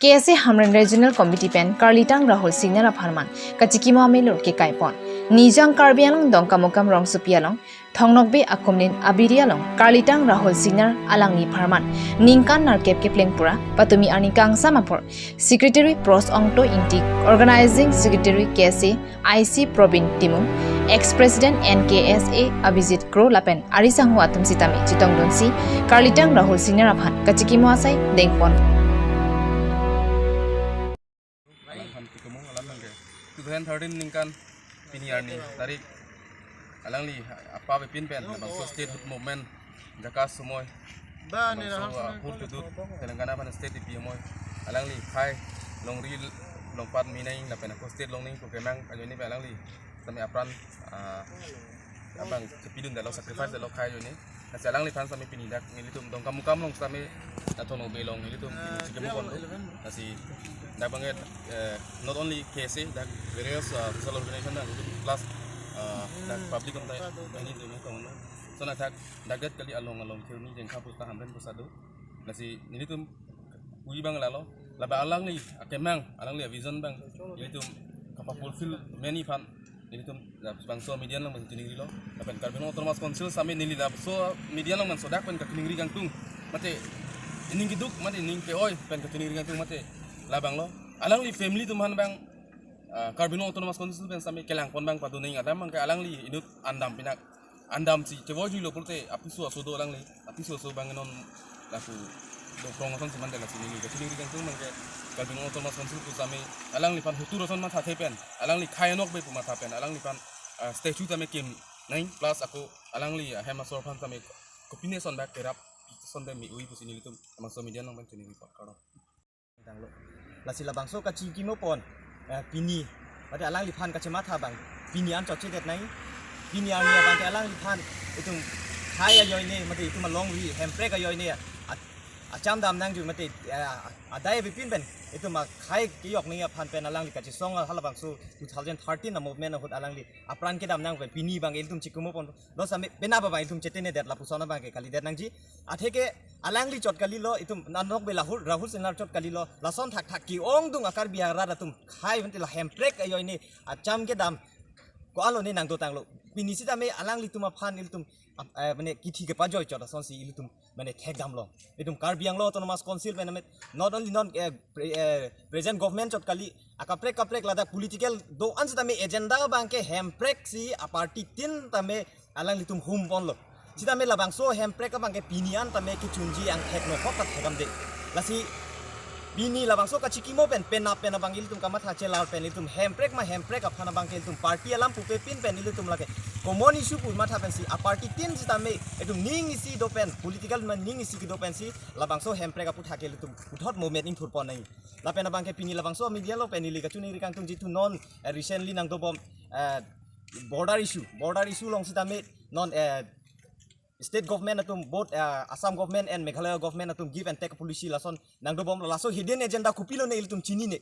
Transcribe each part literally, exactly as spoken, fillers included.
K S A Hamren Regional Committee pen Karlitang Rahul Singnar apharman kachikimo amelur kekaipon. Nijang Karbi Anglong Dongkamukam rongsopi along Thongnokbe akumlin abiri along Karlitang Rahul Singnar alangli apharman ningkan nerkep kepleng pura patumi arni kangsam apor Secretary Pros Ongto Ingti, Organizing Secretary K S A I C Probin Timung, Ex President N K S A Abhijit Kro lapen ari sangho atum sitame chetongdunsi Karlitang Rahul Singnar aphan kachikimo asai dengpon. Alang aphan kitumung alam nangke two thousand thirteen ningkan pini arni tarik alangli apa bepin pen bangso statehood movement jaka somoi bangso ahur kedut Telangana aphan state ipi amoi alangli khai longri longpat minai lapen ako state longning ko kemang ajoine pen alangli sitame apran ah, abang kepidun dalo sacrifice dalo khai ajoine. Lasi alangliphan sitame pini dak nelitum Dongkamukam along sitame Thongnokbe along nelitum pini chikimo pon. Lasi dak bangke eh, not only K S A dak various uh, social organization dak plus uh, dak public kontai ini tu tong. So na thak dak det kali along along kuni jengkha pusta Hamren pusta do. Lasi nelitum ui bang lalo laba alangli akemang alangli vision bang nelitum kapa fulfill many aphan nelitum labangso media along bang chiningrilo lapen Karbi Anglong Autonomous Council sitame neli labangso media along bang sodak pen kachiningri kangtung mate ining keduk mate ining ke-oi pen kachiningri kangtung mate labanglo alangli family atum aphan bang ah, Karbi Anglong Autonomous Council pen sitame kelangpon bang padu neng adam bangke alangli inut andam pinak andamsi chevoijuilo pulote apiso aso do alangli apiso aso bang non lapu do krong ason seman dela sini ni kachiningri kangtung bangke Karbi Anglong Autonomous Council pu sitame alangliphan hutur ason mathathe pen alangli khai anokbe pu matha pen alangliphan ah, statue tame kim nang plus ako alangli ah, hem asor aphan tame kopine ason bak kerap ason tame ui pusi nelitum amangso media along bang chiningripon kardom. Tanglo. Lasi labangso kachikimo pon eh, pini mate alangliphan kachematha bang pini an chotchedet nai pini arni abangke alangliphan itum khai ajoine mate itum alongri hemprek ajoine a- acham dam nangju mate eh, adai bepin pen itum akhai kejok nangji aphan pen alangli kachesong halabangso two thousand thirteen a movement ahut alangli apran kedam nang pen pini bang ilitum chikimo pon lo sitame pena ba bang ilitum chetene det lapuson abangke kalidet nangji. Atheke alangli chot kalilo itum nanok be Rahul Rahul Singnar chot kalilo lason thakthak ke-ongdung a Karbi arat atum khai mate la hemprek ajoine acham kedam ko-an lo ne nangdotanglo pini sitame alanglitum aphan ilitum ap- eh, mane kithi kepajoi chot asonsi ilitum mane thekdamlo itum Karbi Anglong Autonomous Council pen amit not only non eh, pre- eh, present government chot kali akaprek kaprek ladak political do-an sitame agenda abangke hemprek si a party tin tame alanglitum hum ponlo. Sitame labangso hemprek abangke pini an tame kechunji angthek nohok ta thekdamde. Lasi pini labangso kachikimo pen penap pen abang ilitum kamatha chelar pen ilitum hemprek ma hemprek aphan abangke ilitum party alam pupe pin pen ilitum lake common issue pu matha pensi a party tin sitame itum ning isi do pen political ma ning isi kedo pensi labangso hemprek aputhak ke ilitum puthot movement ingthur pon nai. Lapen abangke pini labangso media along pen ili kachiningri kangtung jitu non eh, recently nangdobom eh, border issue border issue along sitame non eh, state government atum both eh, Assam government and Meghalaya government atum give and take policy lason nangdobom laso hidden agenda kopilo ne ilitum chinine.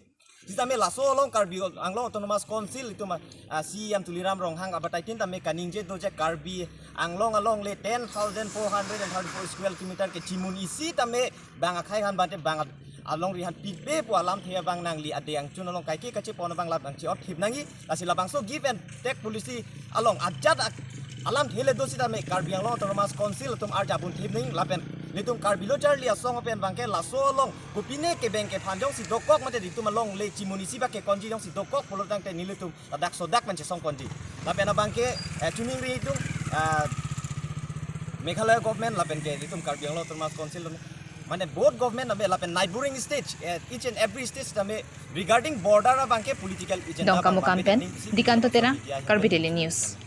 Sitame laso along Karbi Anglong Autonomous Council itum ah, C E M Tuliram Ronghang abatai tin tame kaningje doje Karbi Anglong along le ten thousand four hundred and thirty-four square kilometer ke chimun isi tame bang akhai han bante bang alongri han pipe pu alamthe abang nangli ade angchun along kaike kachepon abang labang chi-ot thip nangji. Lasi labangso give and take policy along ajat ak- alamthe le do sitame Karbi Anglong Autonomous Council atum arjabun thip nangji lapen ilitum Karbi lo charli asong pen abangke laso along kopine kebeng kephan jongsi dokok mate itum along le chimun isi ba kekonji jongsi dokok pulo tangte nelitum ladak sodak pen chesong ponji. Lapen abangke eh, chiningri itum eh, Meghalaya government lapen ke itum Karbi Anglong Autonomous Council mane both government tame lapen neighboring states eh, each and every state tame regarding border abangke political agenda Dongkamukam pen Dikanto Terang, Karbi Daily News.